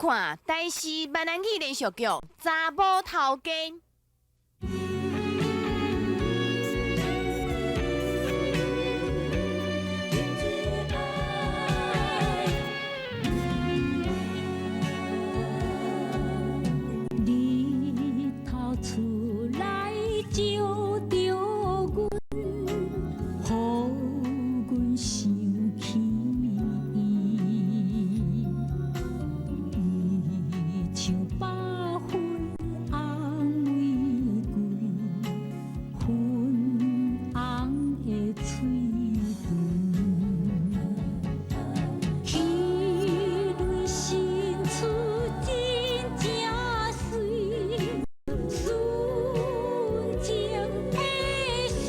看台視閩南語連續劇《查某頭家》。日頭出來照著阮，予阮想起伊。伊像百分紅玫瑰，粉紅的喙唇，彼蕊身軀真正媠，純情的心，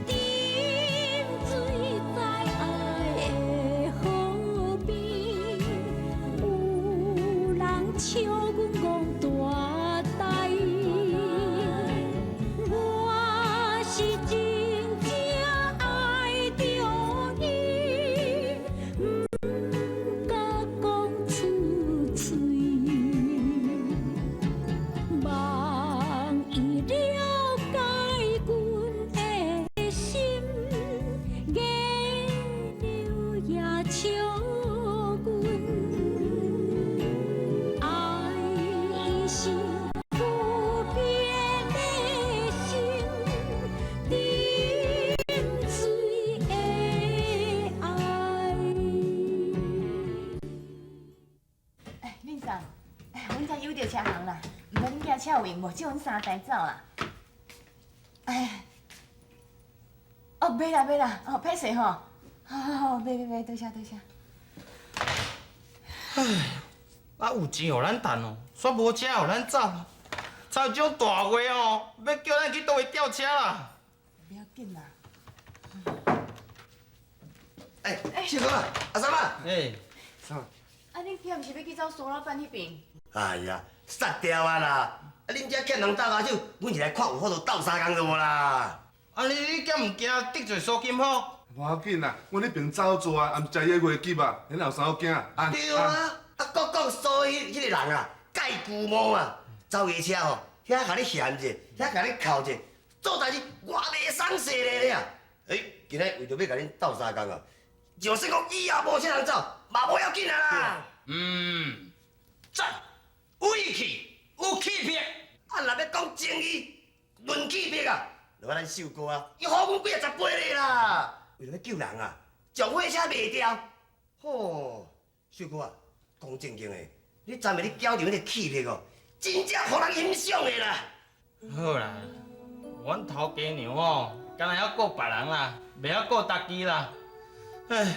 沉醉在愛的河邊，有人笑阮戇大呆，我是真正愛著伊，毋敢講出喙，望伊了解阮的心，月娘也笑阮，愛是不變的心，沉醉的愛。哎，敏嫂，哎，阮遮有著車行啦，毋知恁囝車有閒無？借阮三台走啦。哎，哦，袂啦袂啦，哦，歹勢吼，好好好，袂袂袂，多謝多謝。啊，有錢予咱趁哦，煞無車予咱走。操這種大話哦，欲叫咱去佗位吊車啦？不要緊啦。哎，秀哥啊，阿三啊，哎，三。啊，恁囝毋是欲去走蘇老闆彼爿？哎呀，殺掉啊啦！啊，恁遮欠人鬥跤手，阮是來看有法度鬥相共就無啦。啊，你敢毋驚得罪蘇金福？無要緊啦，阮彼爿走做啊，也毋是食野月急啊，恁有啥好驚啊？對啊，啊，閣講蘇彼個人啊，蓋龜毛啊，走伊車吼，遐共你嫌者，遐共你扣者，做代誌偌袂爽勢咧啊！欸，今仔為著欲共恁鬥相共啊，就算講以後無車通走，嘛無要緊啊啦。嗯，讚，有義氣，有氣魄。啊，若欲講情義，論氣魄啊，就咱秀哥啊，伊予阮幾仔十倍咧啦。為著欲救人啊，將貨車賣掉。吼，秀哥啊，講正經的，你昨暝你繳著彼個氣魄哦，真正予人欣賞的啦。好啦，阮頭家娘哦，敢若曉顧別人啦，袂曉顧家己啦。唉，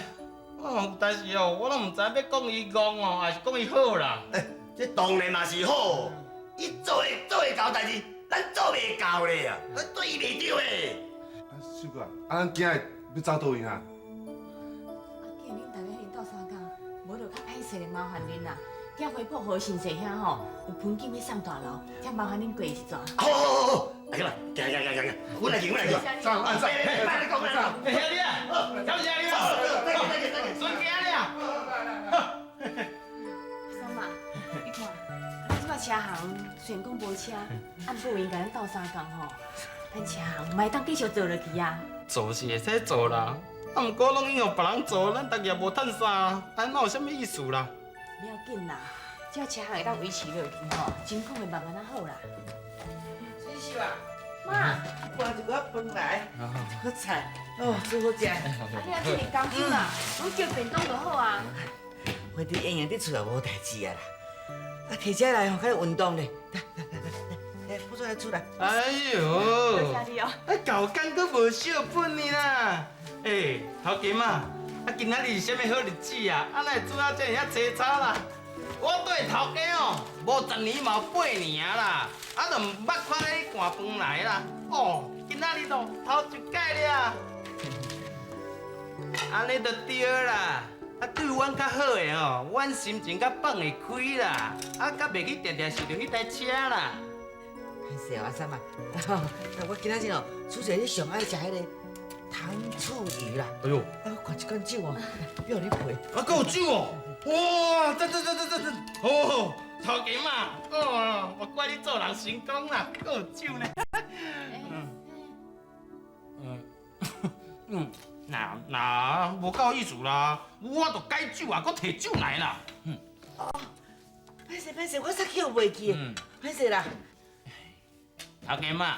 哦，但是哦，我攏毋知欲講伊戇哦，抑是講伊好啦。欸，這當然嘛是好，伊做會到代誌，咱做袂到咧啊，對伊袂著的。啊，秀哥啊，啊，咱今日欲走佗位啊？啊，既然恁逐家彼鬥相共，無就較歹勢咧，麻煩恁啦。遐回破河新社遐吼，有風景欲送大樓，才麻煩恁過一逝。好好好好，來嘛，行行行行行，阮來去，阮來去。走，按讚，莫你講，莫你講。欸，兄弟啊，感謝你啊，再見再見再見。尊敬你啊。三媽，你看，咱這擺車行雖然講無車，啊，毋過有閒共咱鬥相共吼，咱車行嘛會當繼續做落去啊。做是會使做啦，啊，毋過攏用予別人做，咱家己也無趁啥，啊，哪有啥物意思啦？不要緊啦，只要車行會當維持落去吼，情況會慢慢仔好啦。水秀啊，媽，搬一寡飯來，一寡菜，哦，煮好食。啊，你若這麼甘心啊，阮叫便當就好啊。我佇營養佇厝也無代誌啊啦，啊，提車來吼，較運動咧。來來來來，來，出來出來。哎喲，多謝你哦。啊，舊工閣無少分呢啦。欸，頭家媽，啊，今仔日是啥物好日子啊？啊，哪會煮到這爾仔凄慘啦？我對頭家哦，無10年嘛有8年啊啦，啊，就毋捌看你寒飯來啦。哦，今仔日都頭一擺了。按呢就對啦。啊，對阮較好的吼，阮心情較放會開啦，啊，較袂去定定想著彼台車啦。歹勢哦，阿三啊，我今仔日哦，煮一个你上愛食彼个糖醋魚啦。哎喲，啊，看這罐酒哦，要予你陪。啊，閣有酒哦！哇，讚讚讚讚讚讚！哦，頭家媽，哦，我怪你做人成功啦，閣有酒呢。嗯嗯，那那無夠意思啦，我就改酒啊，閣提酒來啦。嗯。哦，歹勢歹勢，我煞叫袂記，歹勢啦。頭家媽，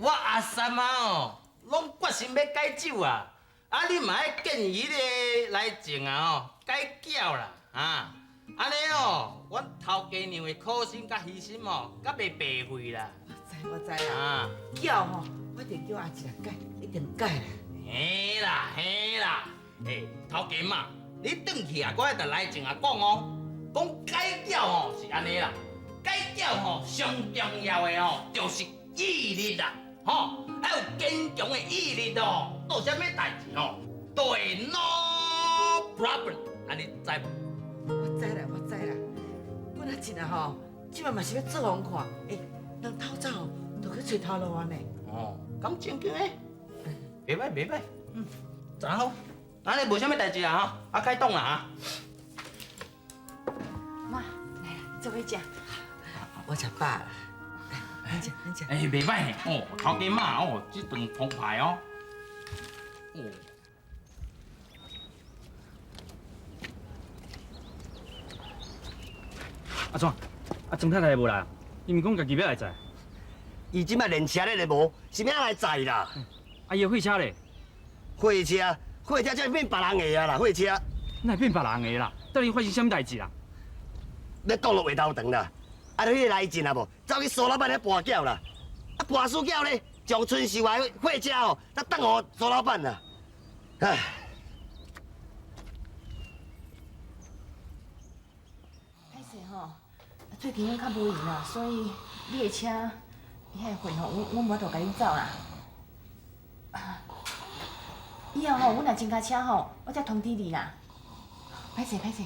我阿三仔哦，攏決心欲改酒啊！啊，你嘛愛建議彼个來種啊吼，改繳啦，啊，按呢哦，阮頭家娘的苦心佮犧牲哦，才袂白費啦。我知我知啦，繳吼，我一定叫阿姊來改，一定改啦。嘿啦嘿啦，欸，頭家媽，你轉去啊，閣愛共來種啊講哦，講改繳吼是按呢啦，改繳吼上重要的哦，就是毅力啦。吼，愛有堅強的毅力哦，做啥物代誌吼，都會 no problem，按呢知無？我知啦，我知啦。阮阿姊啊吼，這擺嘛是欲做予阮看，欸，人透早吼，就去揣頭路啊呢。哦，敢正經的？袂歹袂歹，嗯，真好。按呢無啥物代誌啦吼，啊開動啦哈。媽，來啦，做伙食。我食飽啦。恁食，恁食。欸，袂歹哦，頭家媽哦，這頓澎湃哦。哦。阿怎？啊，曾太太無來？伊毋是講家己欲來載？伊這擺連車咧都無，是欲按來載啦？啊，伊的貨車咧？貨車，貨車才變別人的啊啦，貨車。哪會變別人的啦？到底發生啥物代誌啦？欲講落話頭長啦。啊！你彼個來勁啊無，走去蘇老闆遐跋筊啦。啊，跋輸筊咧，將春秀的貨車哦，才當予蘇老闆啦。唉。歹勢吼，最近阮較無閒啦，所以你的車，伊彼個貨吼，阮無法度共你走啦。以後吼，阮若增加車吼，我再通知你啦。歹勢歹勢。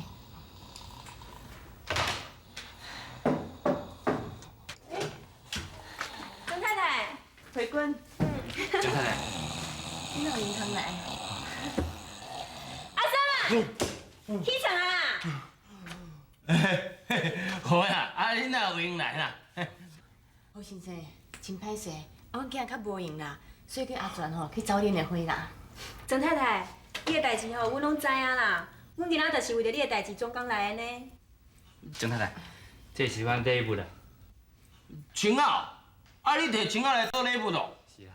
慧君，曾太太，你哪有闲通来？阿三啊，起床啊啦！好啊，啊你哪有闲来啦？好先生，真歹势，啊，阮今日較無閒啦，所以叫阿全吼去走恁的貨啦。曾太太，你的代誌吼，阮攏知影啦。阮今仔就是為著你的代誌專工來的呢。曾太太，這是阮禮物啦。穿仔。啊！你提穿仔來做禮物哦？是啊，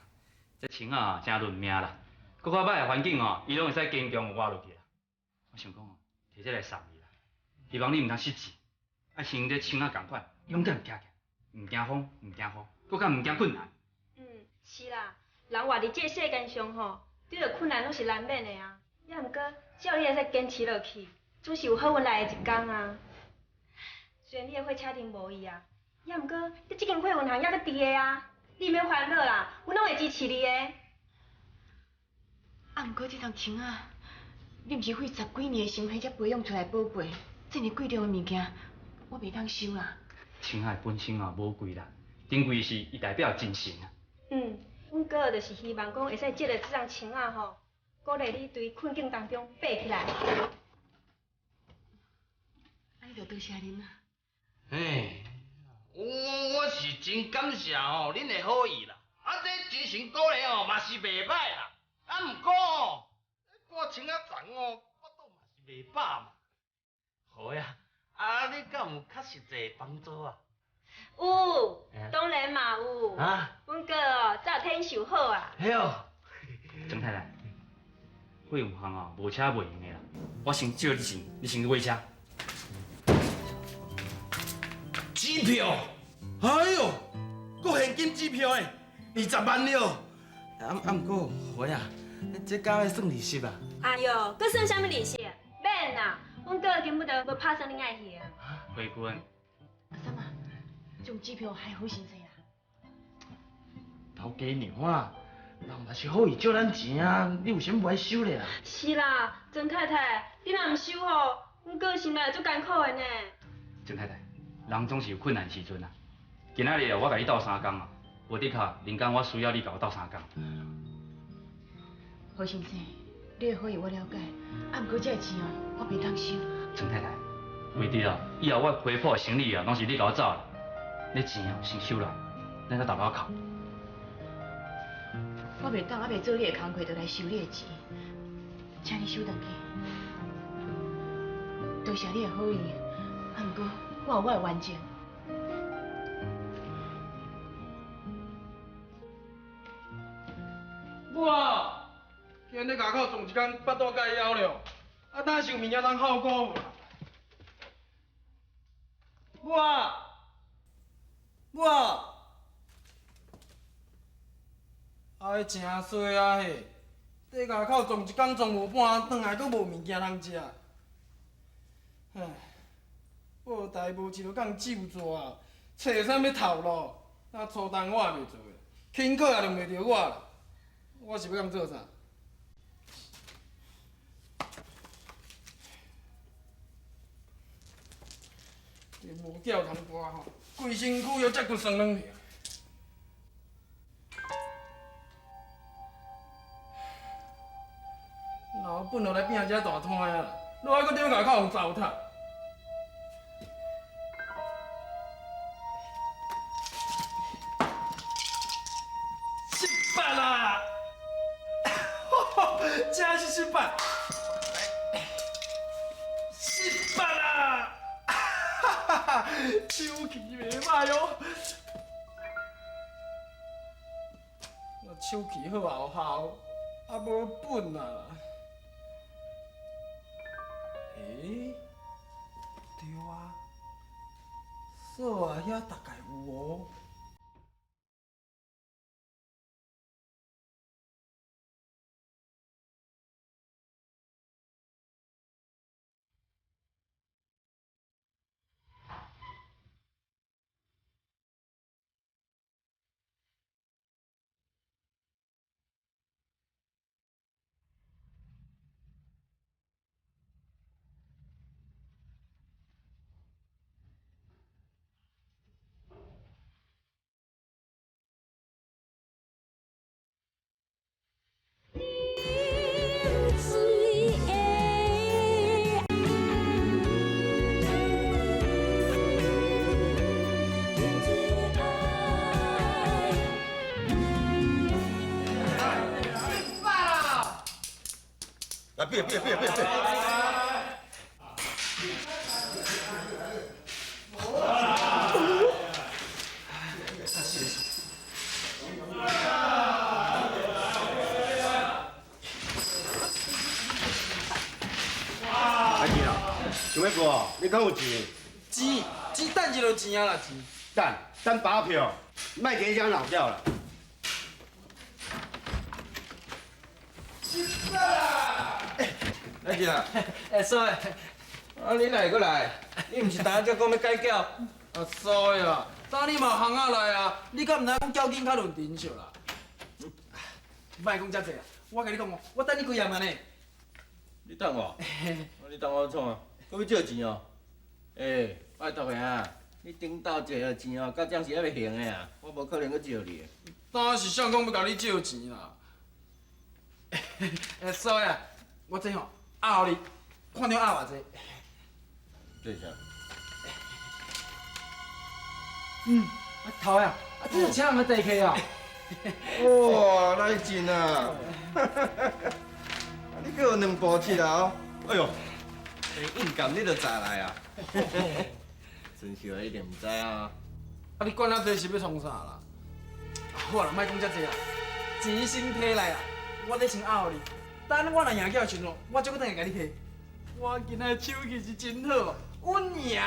這穿仔真論命啦，閣較歹的環境哦，伊攏會使堅強活落去啦。我想講哦，提這來送你啦，希望你毋通失志，愛像這穿仔仝款，勇敢徛起來，毋驚風，毋驚雨，閣較毋驚困難。嗯，是啦，人活佇這世間上吼，拄著困難攏是難免的啊。也毋過，只要你會使堅持落去，總是有好運來的一天啊。雖然你的火車頂無伊啊。也毋過，你這間貨運行猶閣佇个啊，你毋免煩惱啦，阮攏會支持你的。啊，毋過這筒穿仔，你毋是費十幾年的心血才培養出來寶貝，這爾貴重的物件，我袂當收啦。穿仔本身哦無貴啦，珍貴是伊代表精神啊。嗯，阮哥就是希望講會使藉著這筒穿仔吼，鼓勵你對困境當中爬起來。按呢就多謝恁啦。嘿。我是真感謝吼恁的好意啦，啊，這精神鼓勵哦嘛是袂歹啦，啊，毋過哦，掛穿仔鏢哦，腹肚嘛是袂飽嘛。好呀，啊，你敢有較實際的幫助啊？有，當然嘛有。啊？阮哥哦，早天想好啊。嘿哦，曾太太，貨運行哦，無車袂用的啦，我先借你錢，你先去買車。支票，哎喲，閣現金支票的，20萬了。啊啊，毋過，花啊，這敢欲算利息啊？哎喲，閣算啥物利息？免啦，阮哥根本就無拍算恁愛還。慧君，阿三啊，這張支票還好先生啦。頭家娘啊，人嘛是好意借咱錢啊，你為啥物無愛收咧啊？是啦，曾太太，你若毋收吼，阮哥心內會足艱苦的呢。曾太太，人總是有困難時陣啊。今仔日我共你鬥相共啊，無的確，人工我需要你共我鬥相共。何先生，你的好意我了解，啊，毋过這个錢哦，我袂當收。曾太太，為著哦，以後我批鋪的生意啊，攏是你共我走的，你錢哦先收來，咱再逐擺扣。我袂當，還袂做你的工課，就來收你的錢，請你收轉去。多謝你的好意，啊，毋過我有我的原則。母啊，今日外口撞一工，腹肚蓋枵了，啊，哪是有物件通好顧無？母啊，母啊，啊，彼真衰啊嘿！伫外口撞一工撞无半，转来阁无物件通食。唉，报代无一落共咒咒啊，揣啥物头路？啊，粗重我也袂做，轻巧也轮袂著我啦。我是欲共做啥？这无叫通跋吼，规身躯又这骨酸软去。老本落来拼这大摊啊，落来阁伫外口予糟蹋。失败啦！真是失败！失败啦！手气袂歹哦，我手气好也有效，啊无本啊。欸，对啊，嫂啊遐大概有哦。来，变变变变变！阿弟啊，想欲无？你敢有钱？钱钱等一就钱啊啦，钱。等等发票，莫给人老掉了。来姐啊，欸，嫂的，啊你哪会阁来？你毋是昨昏才讲欲改缴？啊，嫂的啊，早你嘛行仔来啊，你敢毋知影讲缴金较论阵数啦？莫讲遮济啊，我共你讲哦，我等你几暗啊呢。你等我？你等我创啊？阁欲借钱哦？欸，拜托的啊，你顶斗借的钱哦，到这时还袂还的啊，我无可能阁借你的。当时谁讲欲共你借钱啦？欸，嫂的啊，我这吼压予你，看你压偌济。这是啥？啊头啊，啊这是车行的地契啊。哇，来真啊！你阁有两步七啊！哎呦，应感你就早来啊！孙秀一定毋知啊！啊，你管遐济是欲创啥啦？好啦，莫讲遮济啦，钱先提来啦，我咧先压予你。等我若赢缴的时阵，我再阁转来共你提。我今仔手气是真好，稳赢的。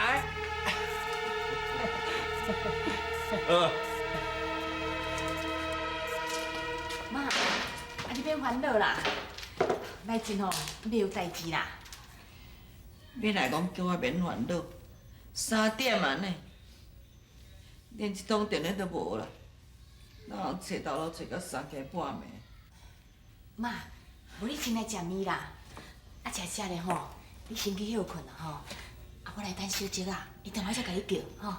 妈，啊你免烦恼啦，来真吼，袂有代志啦。你若讲叫我免烦恼，3点啊呢，连一通电话都无啦，哪人揣头路揣到3更半暝？妈，无你先来食面啦，啊食食咧吼，你先去歇睏啦吼，啊我来等小姐啊，伊转来才共你叫吼。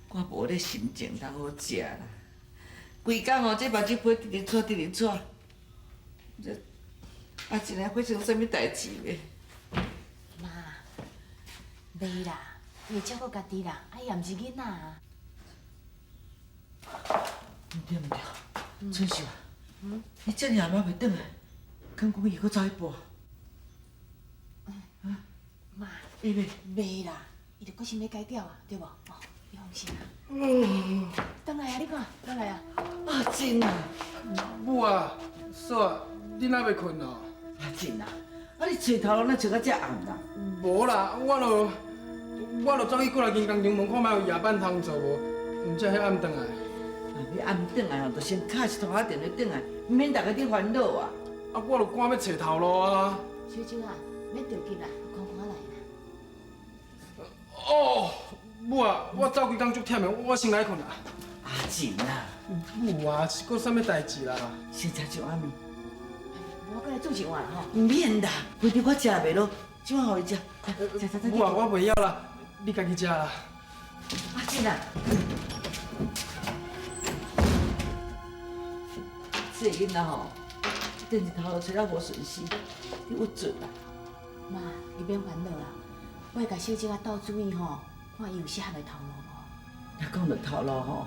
我无咧心情通好食啦，规工吼这目睭皮直直掣直直掣，这啊，真会发生啥物代志袂？妈，袂啦，伊会照顾家己啦，啊，伊也毋是囡仔啊。毋对毋对，春秀啊，你遮尔暗犹袂转来，敢讲伊阁走去跋？妈，会袂？袂啦，伊就决心欲改掉啊，对无？哦，你放心啦。转来啊，你看，转来啊。阿珍啊，母啊，嫂啊，你哪袂睏哦？阿珍啊，啊你揣头路哪揣到遮暗啦？无啦，我就走去过来间工厂问看觅有夜班通做无，毋才遐暗转来。你暗转来吼，就先敲一通仔电话转来，毋免逐家伫烦恼啊。啊，我就赶欲揣头路啊。小周啊，免著急啦，看看来啦。哦，母啊，我走规工足忝的，我先来睏啦。阿珍啊，母啊，是阁啥物代志啦？先食一碗面。我阁来煮一碗啦吼。毋免啦，反正我食袂落，这碗予伊食。食食食。母啊，我袂晓啦，你家己食啦。阿珍啊，这个囡仔吼，电视头路揣了无顺势，你郁卒啦。妈，你免烦恼啦，我会共小姐仔斗主意吼，看伊有适合的头路无。若讲到头路吼，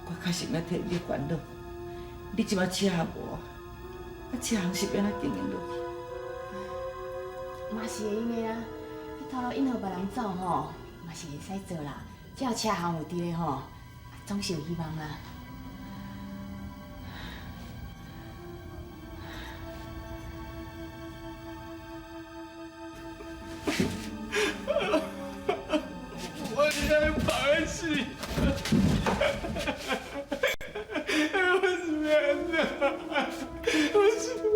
我确实欲替你烦恼。你这摆车也无，啊车行是欲按怎经营落去？嘛是会用的啊，彼头路引予别人走吼，嘛是会使做啦。只要车行有伫咧吼，总是有希望啦。我是爱拍死，我是欲按怎？我是欲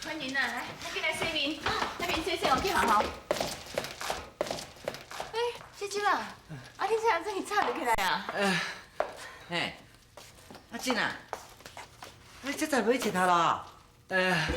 欢迎啊，来，赶紧来洗面，来面洗洗，我去学校。哎，小周啊，啊，你这样这么早就起来啊？嘿，阿珍啊，你这才欲去𨑨头路啊？哎。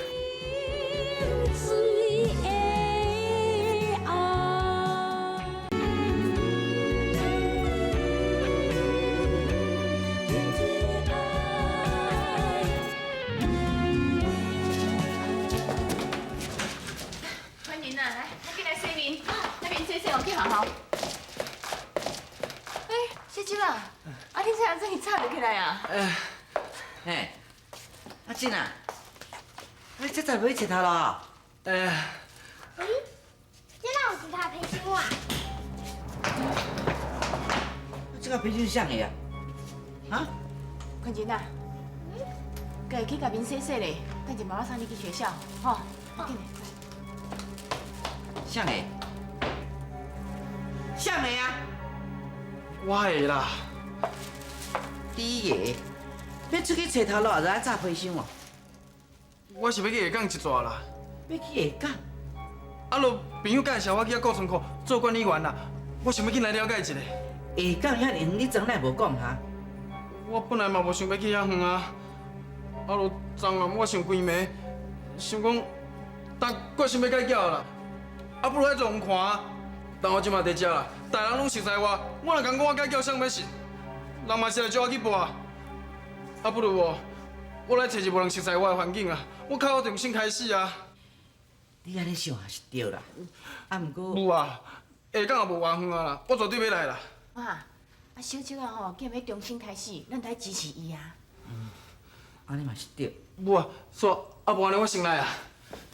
欢迎啊，来，赶紧来洗面，来面洗洗，我去学校。哎，小周啊，啊，你这样这么早就起来啊？嘿，阿珍啊，你这才欲去𨑨头路啊？哎。咦，这哪有其他皮箱啊？这个皮箱是啥的啊？啊？坤仁啊，家己去共面洗洗咧，等下妈妈送你去学校，吼。紧来。啥的？啥的啊？我的啦。你的？欲出去揣头路，就爱早批箱哦？我是欲去下岗一逝啦。欲去下岗？啊，就朋友介绍我去遐顾仓库做管理员啦。我想欲紧来了解一下。下岗遐尔远，你昨哪会无讲哈？我本来嘛无想欲去遐远啊。啊，就昨暗我想规暝，想讲，但决心欲改缴啦。啊，不如爱撞看。但我这马伫遮啦，逐人拢熟似我，我若共讲我改缴，谁欲信？人嘛是来招我去跋。啊，不如哦，我来揣一个无人熟似我的环境啊，我较好重新开始啊。你按呢想也是对啦，啊，毋过母啊，下岗也无偌远啊啦，我绝对欲来啦。妈，啊小周啊吼，既然欲重新开始，咱得支持伊啊。嗯，按呢嘛是对。母啊，煞啊无按呢，我先来啊。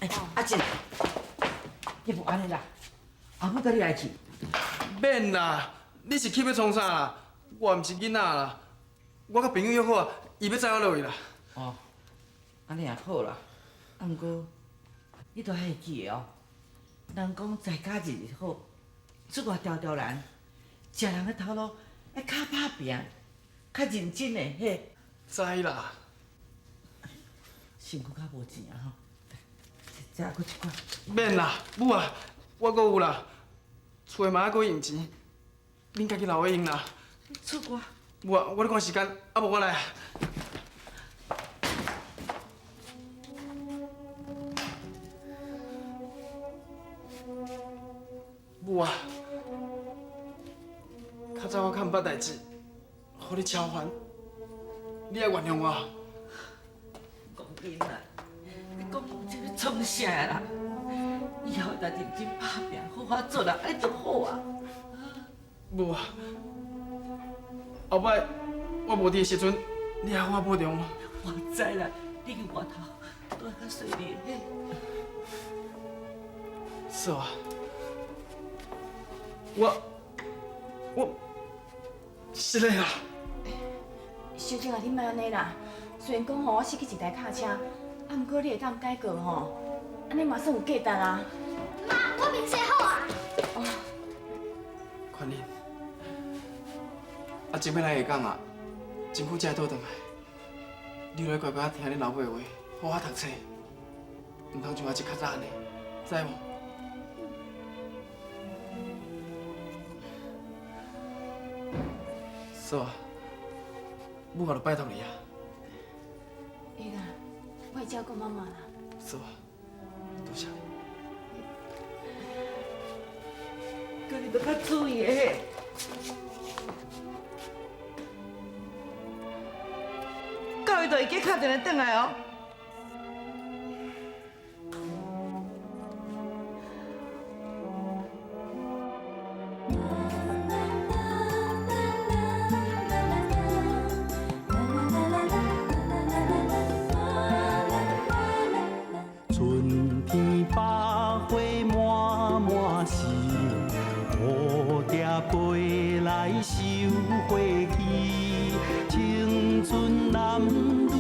欸，阿珍，要无按呢啦，阿母佮你来去。免啦，你是去欲创啥啦？我毋是囡仔啦，我佮朋友约好啊，伊欲载我落去啦。哦，按呢也好啦，啊，毋过你都爱会记得哦。人讲在家日日好，出外条条难，食人的头路爱较拍拚，较认真的嘿。知啦。身躯较无钱啊吼，再閣一罐。免啦，母啊，我阁有啦，厝的嘛犹阁用錢，恁家己留咧用啦。出我。母啊，我咧趕時間，啊無我來啊。母啊，較早我較毋捌代誌，予你超煩，你愛原諒我。講真啊，你講這欲創啥啦？以後代誌認真拍拚，好好做人，按呢就好啊。母啊，後擺我無佇的時陣，你愛好好保重。我知啦，你去外頭都愛較細膩嘿。嫂啊，我失禮啦。秀珍啊，你莫按呢啦。雖然講吼，我失去一台跤車，啊，毋過你會當改過吼，按呢嘛算有價值啊。媽，我面洗好啊。寬仁，阿晴欲來下港啊，真久才會倒轉來。你著愛乖乖仔聽恁老母的話，好好讀冊，毋通像阿叔較早按呢，知無？嫂啊，母啊，就拜託你啊。會啦，我會照顧媽媽啦。嫂啊，多謝你。叫你著較注意嘿。到伊就會記敲電話轉來哦。春天百花滿滿是，蝴蝶飛來繡花枝。青春男女